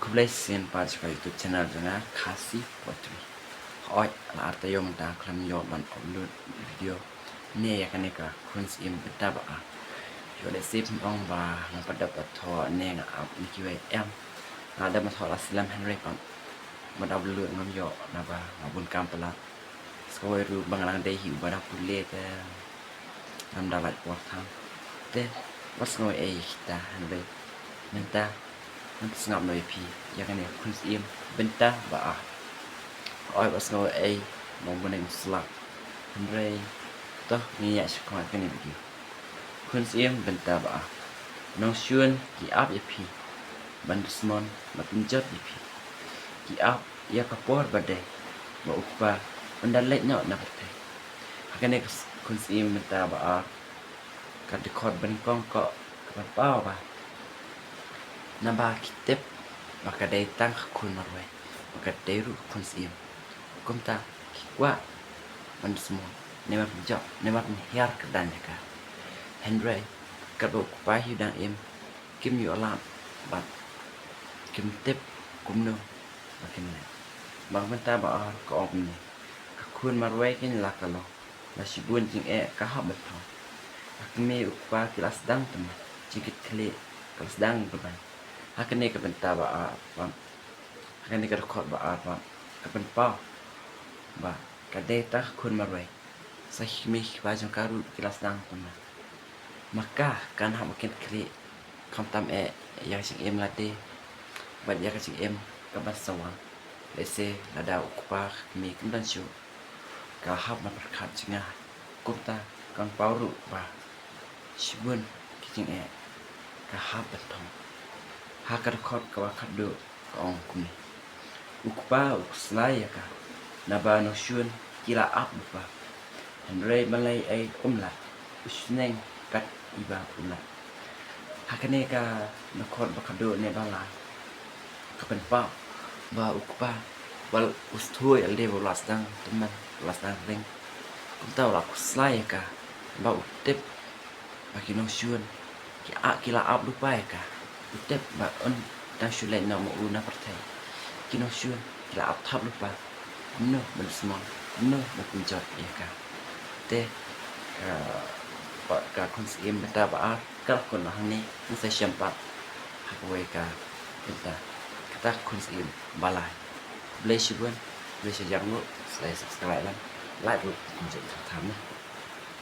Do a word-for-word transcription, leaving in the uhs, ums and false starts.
Khublei sien pat sha ka YouTube channel jong nga, Khasi Poetry. Hooid, la ar taïew mynta khlem ïoh ban upload video ne ïa kane ka khun syiem bynta ba ar. Ïoh lehse phin ong ba nga pat dep ba thoh ne nga ap ne kiwei, em. Nga dep ba thoh la slem hynrei pat ban upload ngam ïoh naba nga bun kam palat. Sa kawei ruh ba nga dang dei hi uba dang pule te ngam da lait por than. Te wat sngew ei kita hynrei mynta ngan pynsngap noh ïa phi ïa kane khun syiem bynta ba ar. Hooid, wat sngew ei, mo bun ïa u slap. Hynrei to ngin ïa shu khmat kane video. Khun syiem bynta ba ar. Nongshun ki ap ïa phi ban dushmon ban pynjot ïa phi. Ki ap ïa ka por ba dei ba u kpa un da leit noh na pyrthei. Ha kane ka khun syiem bynta ba ar, ka dkhot ba nyngkong ka pynpaw ba naba ki tip ba ka dei tang ka khun marwei, ba ka dei ruh ka khun syiem. Kumta ki kwah ban dushmon ne ban pynjot ne ban pynhiar kyrdan ïa ka. Hynrei katba u kpa hi u dang im, kim ïoh lad bad kim tip kumno ba kin leh. Bad bynta ba ar ka ong kumne: ka khun marwei ka la ka long, la shibun jingeh ka hap ban thong. Ka kmie u kpa ki la sdang tymmen, jingkitkhlieh ka la sdang ban. Ha kane ka bynta ba ar pat, ha kane ka dkhot ba ar pat ka pynpaw ba ka dei tang ka khun marwei. Sa ki kmie ki kpa jong ka ruh ki la sdang tymmen. Ma ka kan hap ban kit khlieh khamtam eh ïa ka jingim lade bad ïa ka jingim kaban sa wan. Lehse lada u kpa ka kmie kim don shuh, ka hap ban pyrkhat jngai. Kumta kan paw ruh ba shibun ki jingeh ka hap ban thong. Ha ka dkhot kaba khatduh ka ong kumne: u kpa u khuslai ïa ka naba nongshun ki la ap lypa. Hynrei balei ei um lah u sneng kat iba u lah. Ha kane ka dkhot ba khatduh ne ba lai ka pynpaw ba u kpa, ba u sngewthuh ïa lade ba u la sdang tymmen, u la sdang ring. Kumta u la khuslai ïa ka ba u tip ba ki nongshun ki a, ki la ap lypa ïa ka. U tip ba un dang shu leit noh ma u na pyrthei. Ki nongshun ki la ap thap lypa kumno ban dushmon, kumno ban pynjot ïa ka. Te ka, ka khun syiem bynta ba ar ka la kut noh hangne, ngin sa ïashem pat ha kawei ka bynta, kata ka khun syiem ba lai. Khublei shibun, khublei shihajar nguh, sa subscribe lang, like ruh, kumjuh ka tham na.